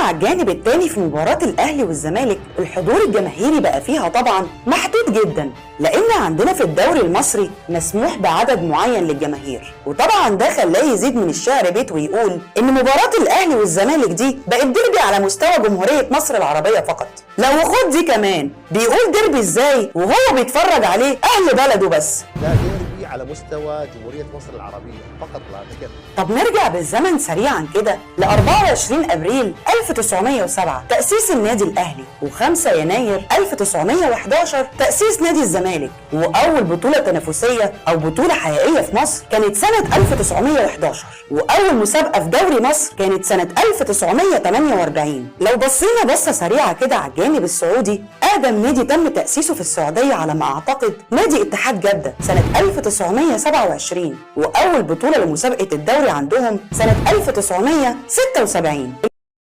على الجانب التاني في مباراة الاهلي والزمالك، الحضور الجماهيري بقى فيها طبعا محدود جدا، لان عندنا في الدوري المصري مسموح بعدد معين للجماهير، وطبعا ده خلاه يزيد من الشعر بيت ويقول ان مباراة الاهلي والزمالك دي بقت ديربي على مستوى جمهورية مصر العربية فقط. لو خد دي كمان، بيقول ديربي ازاي وهو بيتفرج عليه اهل بلده بس؟ ده ديربي على مستوى جمهورية مصر العربية فقط لا غير. طب نرجع بالزمن سريعا كده ل 24 ابريل 1907 تأسيس النادي الاهلي، و5 يناير 1911 تأسيس نادي الزمالك، واول بطولة تنافسية او بطولة حقيقية في مصر كانت سنة 1911، واول مسابقة في دوري مصر كانت سنة 1948. لو بصينا بصة سريعة كده على الجانب السعودي، اقدم نادي تم تأسيسه في السعودية على ما اعتقد نادي اتحاد جدة سنة 1927، واول بطولة لمسابقة الدوري عندهم سنة 1976.